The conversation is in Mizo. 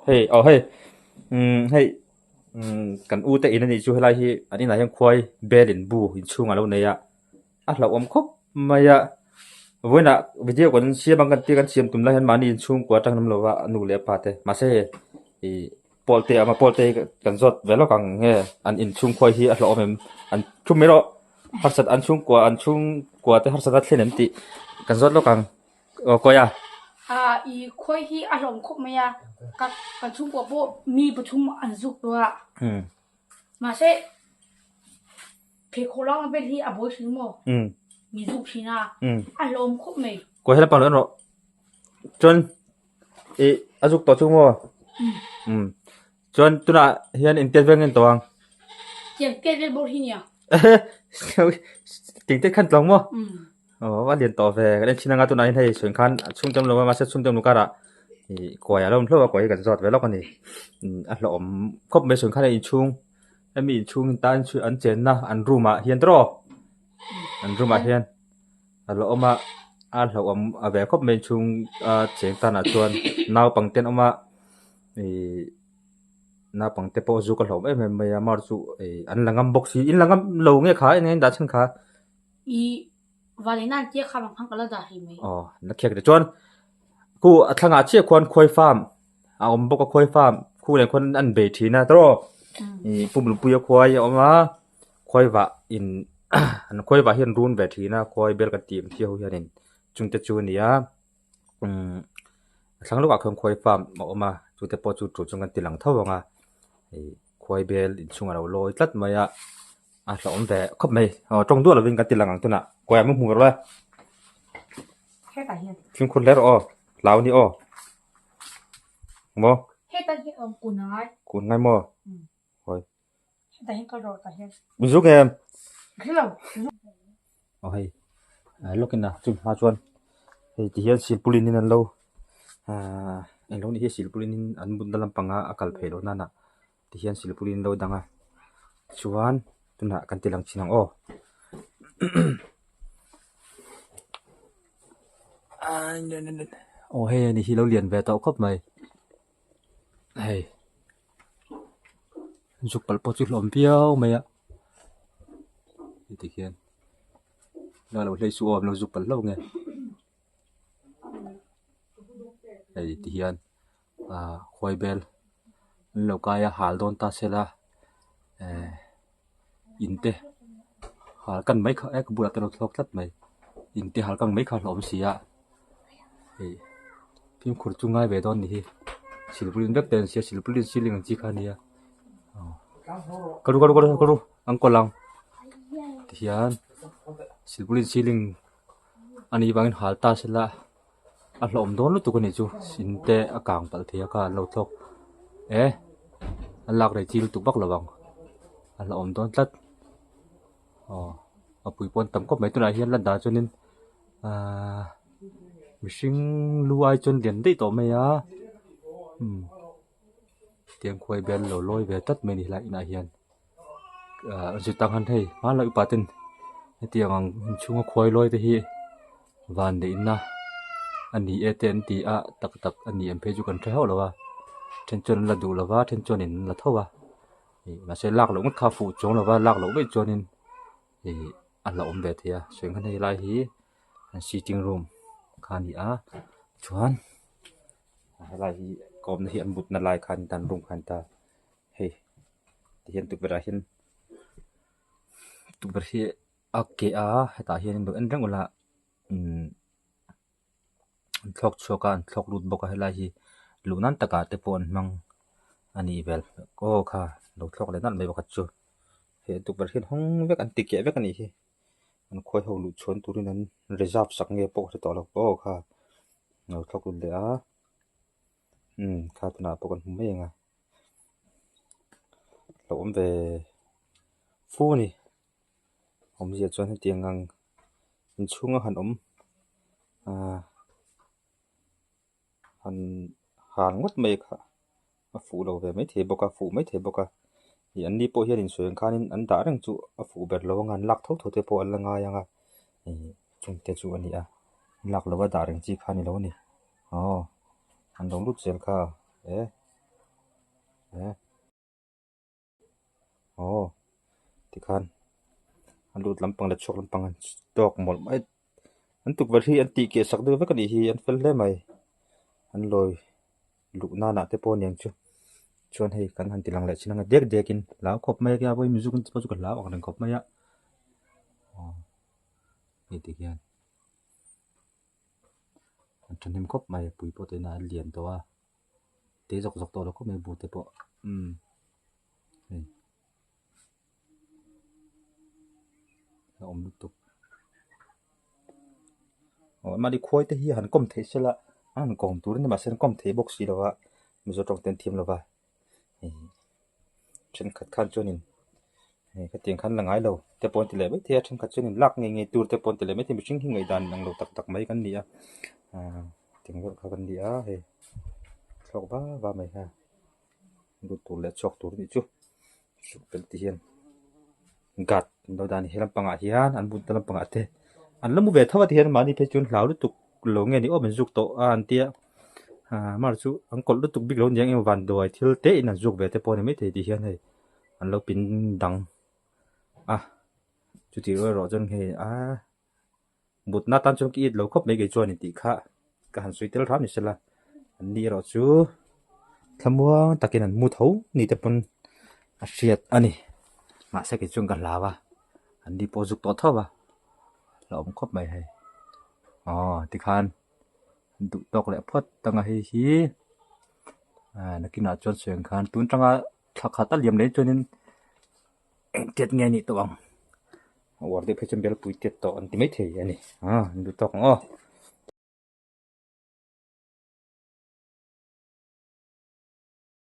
Hei aw hei umm hei umm kan u te in a nih chu helai hi an inah hian khuai bel in bu inchhung a lo nei a a hlauhawm khawp mai a vawiinah video kan siam ang kan tia kan siam tum lai hian mahni inchhungkua atang an awm lo va a nu leh a pa te mahse hei ih pawl te a awm a pawl te hi kan zawt ve lawk ang nge an inchhung khuai hi a hlauhawm em an thu mai rawh harsat an chhungkua an chhungkua te harsat a thlen em tih kan zawt lawk ang. Aw kawi a. Ah i khawi hi a hlawm khawp mai a, ka kan chhungkua pawh mi pathum an zuk tawh a. Mahse pheikhawk lang vel hi a buai thin maw? Mi zuk thin a, a hlawm khawp mai. Kawi helpang lo en rawh. Chuan i a zuk tawh chu maw? Chuan tunah hian engtiat vel nge ni tawh ang? Tiang tiat vel bawk hi nia. Tiang tiat khan tlawng maw? Aw a lian tawh ve kan en thin anga tunah hian hei sawi khan a chhung tam lo a mahse chhung tam lo karah ih kuai a lo awm hlauh a kuai hi kan zawt ve lawk a ni a hlauhawm khawp mai sawi khan a inchhung hemi inchhung tan an chenna an room ah hian tawh an room ah hian a lo awm a a hlauhawm a ve khawp mai inchhung a cheng tan ah chuan naupang te an awm a ih naupang te pawh zu ka hlauhawm em em mai a mar chu ih an la ngam bawk si in la ngam lo nge kha eng nge an dah chhan kha. I valenan tia kha bang khan ka la dah hlei mai. Aw, na khiak te chuan khu a thlangah chiah khuan khuai farm a awm bawk a khuai farm khu nen khuan an bei thin a tawrh i pumlupui a khuai a awm a khuai vah in an khuai vah hi an run ve thin a khuai bel kan tih ang chi ho hianin chungte chu a ni a umm a thlang lawkah khuan khuai farm a awm a chute pawh chu tul chuan kan ti lang tho ang a ih khuai bel inchhungah a lo lawi tlat mai a. A hlauhawm ve khawp mai aw tawng duah lovin kan ti lang ang tunah kawia mu hmu rawh le Hetah hian fimkhur hle rawh aw hlau ni aw maw Hetah hian awm kun a ngai kun ngai maw hawi Hetah hian kal rawh tah hian Mi zuk em Hrelo Aw hei lawkin a chumi hma chuan hei ti hian silpulin in an lo ahh englo ni hi silpulin in an mutna lampanga a kal phei loh nana ti hian silpulin an lo dang a chuan tunah kan ti lang chhin ang aw aw hei ani hi lo lian ve tawh khawp mai hei zuk palh pawh chu hlawm viau mai a heti hian lo hlei suh aw an lo zuk palh hlauh nge hei ti hian. Ahh khuai bel an lo kai a hal dawn ta se la ehh in te hal kan mai kha e ka bulah te a lo thlawk tlat mai in te hal kan mai kha a hlauhawm si a ih fimkhur chu ngai ve dawn a ni hi silpaulin vek te an sia silpaulin ceiling ang chi kha a nia ka ru ka ru ka ru an kawlh ang tihian silpaulin ceiling a nih vangin hal ta se la. A hlauhawm dawn lutuk a nih chu in te a kang palh thei a kha an lo thlawk e a lak rei chi lutuk vak lo ang a hlauhawm dawn tlat aw a pui pawh an tam khawp mai tunah hian lan dan chuanin ahh mihring lu ai chuan lian daih tawh mai a umm tiang khuai bel lo lawi ve tlat mai a ni helai inah hian. Ahh zir tang han hei hmanlai upa ten hetiang ang inchhunga khuai lawi te hi van neihna a ni e te an ti a tak tak a ni em phei chu kan hre hauh lo a then chuan an la duh lo va then chuan in an la tho a ih mahse lak loh ngawt kha a fuh chuang lo va lak loh vaih chuanin ih a hlauhawm ve thei a sawi ang khan hei lai hi an sitting room kha a ni a chuan helai hi kawmna hi an mutna lai kha a ni ta an room kha a ni ta hei. Tihian tukverh ah hian tukverh hi a keh a hetah hian in lo en reng ula umm an thlawk chhuak a an thlawk lut bawk a helai hi luh nan takah te pawh an hmang a nih vel aw kha lo thlawk leh nalh mai pakhat chu he tukverh hi an hawng vek an ti keh vek a nih hi an khuai ho luh chhuan turin an reserve sak nge pawh ka hre tawh lo aw kha lo thlawk lut leh a umm kha tunah pawh kan hmu mai ang a. Lo awm ve fu a ni awmzia chuan hetiang ang inchhunga han awm ahh han hal ngawt mai kha a fuh lo ve maithei bawk a fuh maithei bawk a ih an ni pawh hian insawi ang khanin an dah reng chu a fuh ber lo ang a an lak tho tho te pawh an la ngai ang a ih chungte chu a ni a lak lova dah reng chi kha a ni lo a ni aw an lo lut zel kha e. Aw tikhan a lut lampang leh chhuak lampang an tawk mawlh mai an tukverh hi an tih keh sak deuh vek a nih hi an fel hle mai an lawi luh nanah te pawh a niang chu chuan hei kan han ti lang leh chin anga dek dek in hlau khawp mai a kia pawhin mizuk pawh chu ka hlau ang reng khawp mai a aw hei ti hian an thahnem khawp mai pui pawh teh inah an lian tawh a te zawk zawk tawh lo khawp mai bu te pawh umm hei a awm lutuk aw mahni khuai te hi han kawm theih sela an han kawm tur a ni mahse an kawm thei bawk si lo a mizo tawng te an thiam lo va hei thenkhat khan chuanin hei khatiang khan la ngai lo te pawh an ti leh maithei a thenkhat chuanin lak ngei ngei tur te pawh an ti leh maithei mihring hi ngaihdan ang lo tak tak mai kan ni a ah tiang vel kha kan ni a hei thlawk va va mai kha lut tur leh chhuak tur anih chu suk belh ti hian guard an lo dah a ni he lampangah hian an bunna lampangah te an la mu ve tho a ti hian mahni phei chuan hlau lutuk lo nge ni awm an zuk tawh a an tia ah mar chu an kawlh lutuk bik lo aniang emaw vanduai thil te in an zuk ve te pawh a ni maithei ti hian hei an lo pin dang a chutih rual erawh chuan hei a mutna tan chuan ka it lo khawp mai kei chuan intih kha ka han sawi tel hram ni sela an ni erawh chu thlamuang takin an mu tho ni te pawn a hriat a ni mahse kei chuan ka hlau a an ni pawh zuk tawh tho a la awm khawp mai hei aw tikhan duh tawk leh phawt ang a hei hi ah nakinah chuan sawi ang khan tun tanga thla khat a liam leh chuanin engtiat nge a nih tawh ang a uar deuh phei chuan belpui tiat tawh an ti maithei a ni ah an duh tawk ang aw.